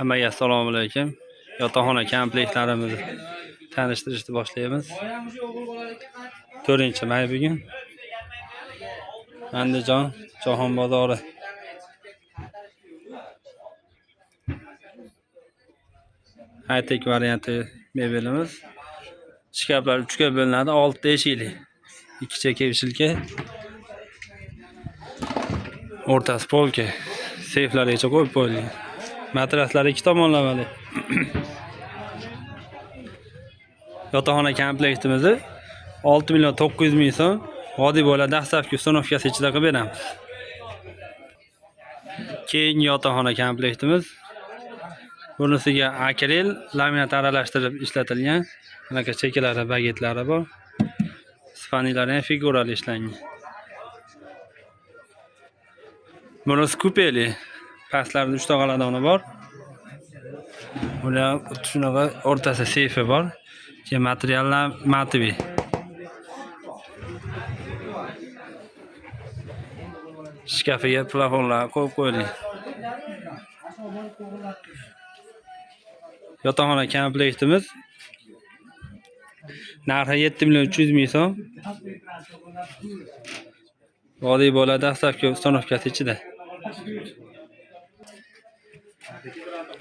Hammaga assalomu alaykum. Yotoqxona komplektlarimizni tanishtirishni boshlaymiz. 4-may bugun. Andijon Jahon bozori. High-tech varianti mebelimiz. Shkaflar 3 ga bo'linadi, 6 ta eshikli. 2 chekka eshikli. O'rtasi polka. Seyflargacha qo'yib qo'yilgan. Matraslar ikki tomonlamali. Yotoqxona komplektimizni 6 million 900 ming so'm vodiy bo'ylab dastlabki установкasi ichida qilib beramiz. Keyingi yotoqxona komplektimiz bunisiga akril, laminat aralashtirib ishlatilgan. Bunaqa chekkalari, bagetlari bor. Spanilari ham figurali ishlangan. Bunisi kupeli. Pastlarida 3 ta g'aladoni bor. Bular shunaqa o'rtasida seyfi bor. Keyin materiallar mativiy. Shkafiga plafonlar qo'yib qo'yilgan. Yotoqxona komplektimiz narxi 7 million 300 ming so'm. Vodiy bo'ladi dastlabki установкasi ichida.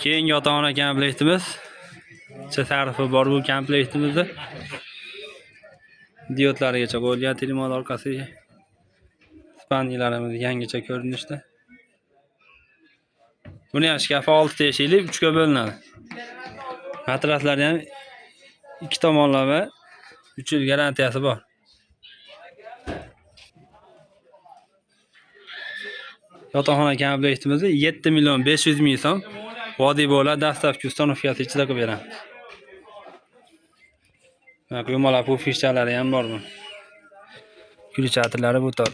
Keyingi yotoqxona komplektimiz sarfi bor bu komplektimizda. Diodlarigacha qo'yilgan telemod orqasiga. Spaniyalarimiz yangicha ko'rinishda. Buni ham shkafi 6 ta eshikli 3 ga bo'linadi. Matraslari ham ikki tomonlama 3 yil garantiyasi bor. Yotoqxona komplektimizni 7 million 500 ming so'm vodiy bo'ylab dastlabki установкasi ichida qilib beramiz. Mana yumalab pufishalari ham bor buni. Включателлari bu tor.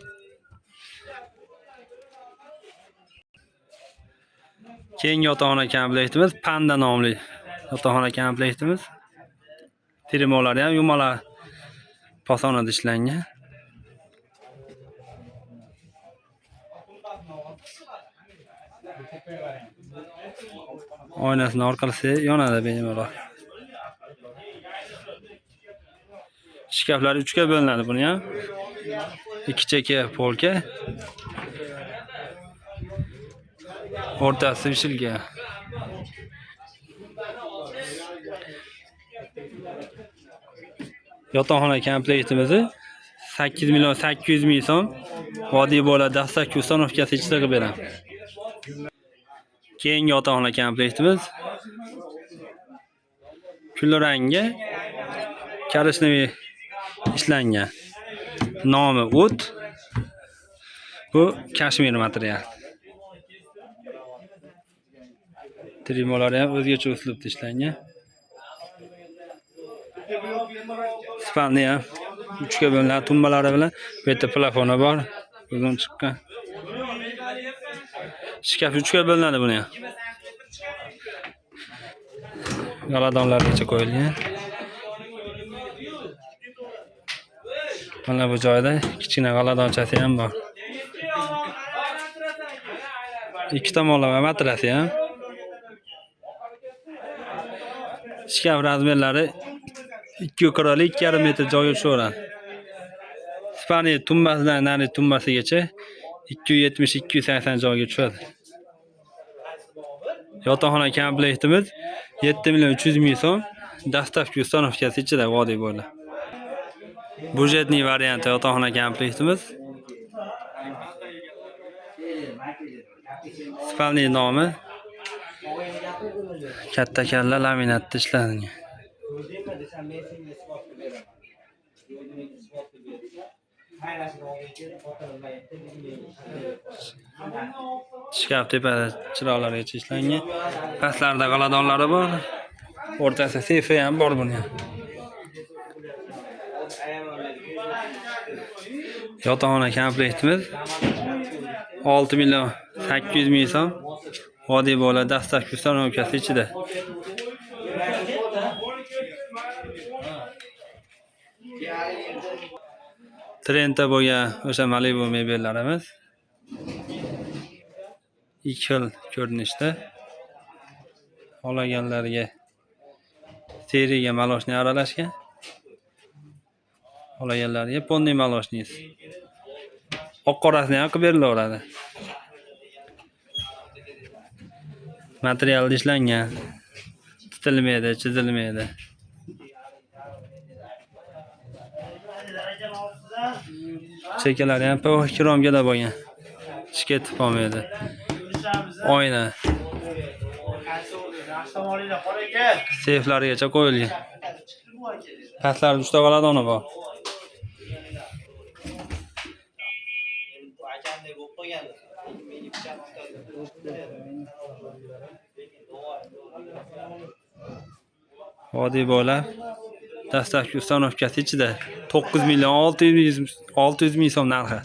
Keyingi yotoqxona komplektimiz Panda nomli yotoqxona komplektimiz. Termolari ham yumalab posonada ishlangan. Oynasini orqasi yonadi bemalol. Shkaflar 3 ga bo'linadi buni ham. 2 chekka polka. O'rtasi ishilgan. Yotoqxona komplektimizni 8 million 800 ming so'm vodiy bo'ladi dastlabki установкasi ichida qilib beramiz. Keyingi yotoqxona komplektimiz kulrangga korичневый ishlangan. Nomi o't. Bu kashmir material. Trimolari ham o'zgacha uslubda ishlangan. Spalni ham 3 ga bo'linadi tumbalari bilan. Bu yerda plafoni bor, uzun chiqqan. Shkaf 3 ga bo'linadi buni ham. G'aladonlargacha qo'yilgan. Mana bu joyda kichkina g'aladonchasi ham bor. Ikki tomonlama matrasi ham. Shkaf razmerlari 2,42 2,5 metr joyga tushaveradi. Spani tumbasidan nari tumbasigacha 270-280 joyga tushadi. Yotoqxona komplektimiz 7 million 300 ming so'm dastlabki установкasi ichida vodiy bo'ylab. Budjetniy varianti yotoqxona komplektimiz. Spalniy nomi katta kalla laminatda ishlangan. Shkaf tepada chiroqlargacha ishlangan. Pastlarida g'aladonlari bor. O'rtasida seyfi ham bor buni. Yotoqxona komplektimiz 6 million 800 ming so'm vodiy bo'ladi dastlabki установкasi ichida. Trendda bo'lgan o'sha Malibu mebellarimiz ikki xil ko'rinishda. Xohlaganlarga seriga молочный aralashgan. Xohlaganlarga полный молочный. Oq qorasini ham qilib berilaveradi. Materialda ishlangan. Titilmaydi, chizilmaydi. Chekalari ham PVC romkada bo'lgan. Hech ketib qolmaydi. Oyna. Seyflarigacha qo'yilgan. Pastlarida 3 ta xonadoni bor. Vodiy bo'ylab dastlabki установкasi ichida 9 million 600 ming so'm narxi.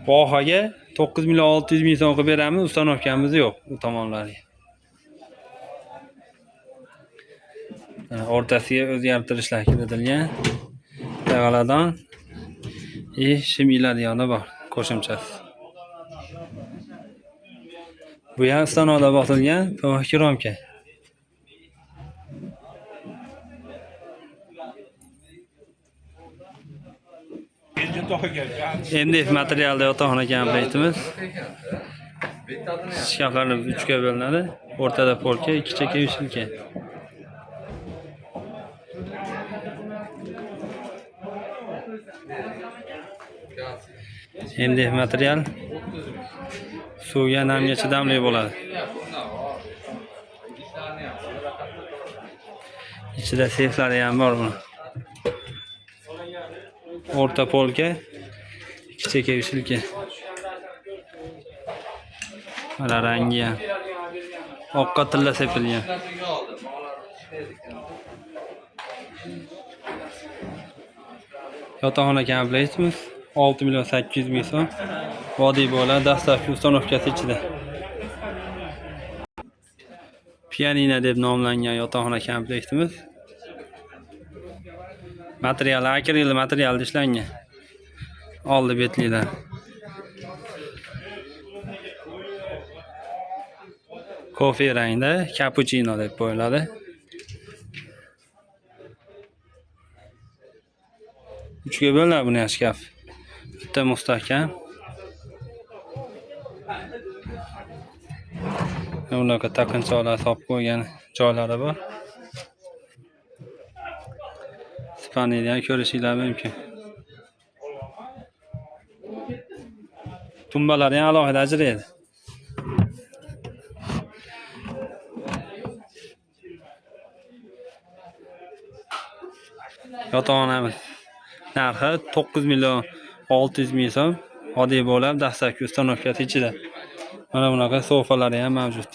Vohaga 9 million 600 ming so'm qilib beramiz, установкamiz yo'q u tomonlarga. Mana o'rtasiga o'zgartirishlar kiritilgan. Dag'aladon и shim iladigan bor qo'shimchasi. Bu ham stanokda bosilgan PVC romka. MDF materialda yotoqxona komplektimiz. Shkaflarimiz 3 ga bo'linadi. O'rtada polka, ikki chekka vishilka. MDF material suvga, namga chidamli bo'ladi. Ichida seyflari ham bor buni. O'rta polka, ikki chekka vishilka. Mana rangi ham oqqa tilla sepilgan. Yotoqxona kompleksimiz 6 million 800 ming so'm. Vodiy bo'ylab dastlabki установкasi ichida. Pianino deb nomlangan yotoqxona kompleksimiz. Materiali akril materialda ishlangan. Oldi betlilar. Kofe rangda kapuchino deb qo'yiladi. 3ga bo'linadi buni ham shkaf. Bitta mustahkam. Unaqa taqinchoqlar solib qo'ygan joylari bor. Spaniyani ham ko'rishinglar mumkin. Tumbalari ham alohida ajraydi. Yotoqxonamiz narxi 9 million 600 ming so'm. Oddiy bo'lib dastlabki установкasi ichida. Mana bunaqa sofalari ham mavjud.